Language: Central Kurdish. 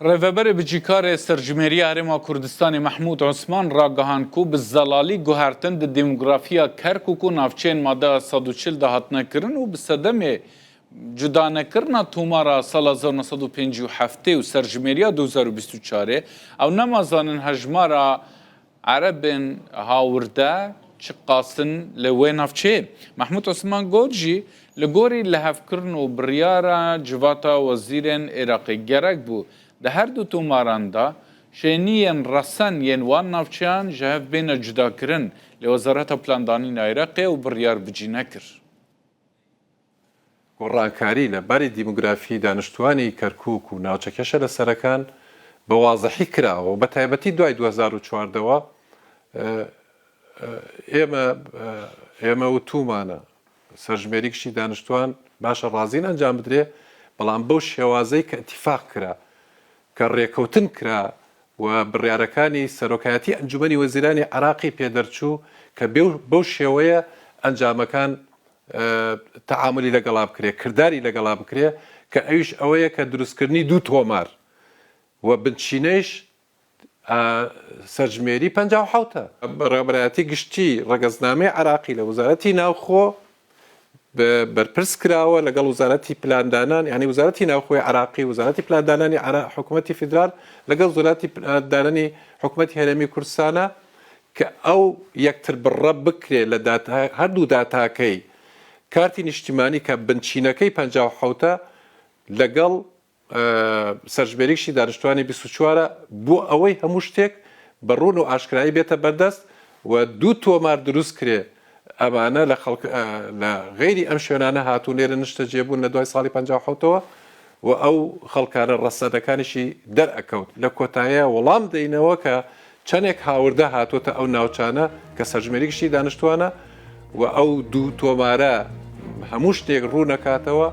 Rêveberê Bicîkarê Serjimêriya Herêma Kurdistanê Mehmûd Osman ragihand ku bi zelalî guhertin di demografiya Kerkûk û navçeyên madeya 140 de hatine kirin û bi sedemê cudanekirina tomara sala 1957 û serjimêriya 2024 ew nema zanin hejmara Erebên hawirde çi qas in li wê navçeyê. Mehmûd Osman got jî, Li gorî lihevkirin û biryara Civata Wezîrên Iraqê gerek bû di her du tomaran de şêniyên resen yên wan navçeyan ji hev bêne cudakirin, lê Wezareta Plandanîna Iraqê ew biryar bicî nekir. گۆڕانکاری لە باری دیموگرافی دانیشتووانی کەرکووک و ناوچە کێشە لەسەرەکان بە وازحی کراوە و بە تایبەتی دوای 2014 وە ئێمە ئێمە وتوومانە سەرژمێری گشتی دانیشتووان باشە ڕازین ئەنجام بدرێ بەڵام بەو شێوازەی کە ئیتیفاق کرا کە ڕێکەوتن کرا و بڕیارەکانی سەرۆکایەتی ئەنجومەنی وەزیرانی عێراقی پێدەرچوو کە بەو شێوەیە ئەنجامەکان تەعامولی لەگەڵا بکرێ، کرداری لەگەڵا بکرێ، کە ئەویش ئەوەیە کە دروستکردنی دوو تۆمار و بنچینەیش سەرژمێری 57 ە. بەڕێوەبەرایەتی گشتی ڕەگەزنامەی عێراقی لە وەزارەتی ناوخۆ بەرپرس کراوە لەگەڵ وەزارەتی پلاندانان، یانی وەزارەتی ناوخۆی عێراقی، وەزارەتی پلاندانانی حکوومەتی فیدرال لەگەڵ وەزارەتی پلاندانانی حکوومەتی هەرێمی کوردستانە کە ئەو یەکتربڕە بکرێ لە داتا هەردوو داتاکەی کارتی نیشتیمانی کە بنچینەکەی 57 ە لەگەڵ سەرژمێریی دانیشتوانی 24 ە بۆ ئەوەی هەموو شتێک بە ڕوون و ئاشکرایی بێتە بەردەست و دوو تۆمار دروست کرێ ئەمانە لە خەڵک لە غەیری ئەم شوێنانە هاتوون لێرە نیشتەجێ بوون لە دوای ساڵی 57ەوە و ئەو خەڵکانە ڕەسەنەکانیشی دەرئەکەوت. لە کۆتاییا وەڵام دەینەوە کە چەنێک هاوردە هاتۆتە ئەو ناوچانە کە سەرژمێری گشتی دانیشتوانە و ئەو دوو تۆمارە هەموو شتێک ڕوون ئەکاتەوە.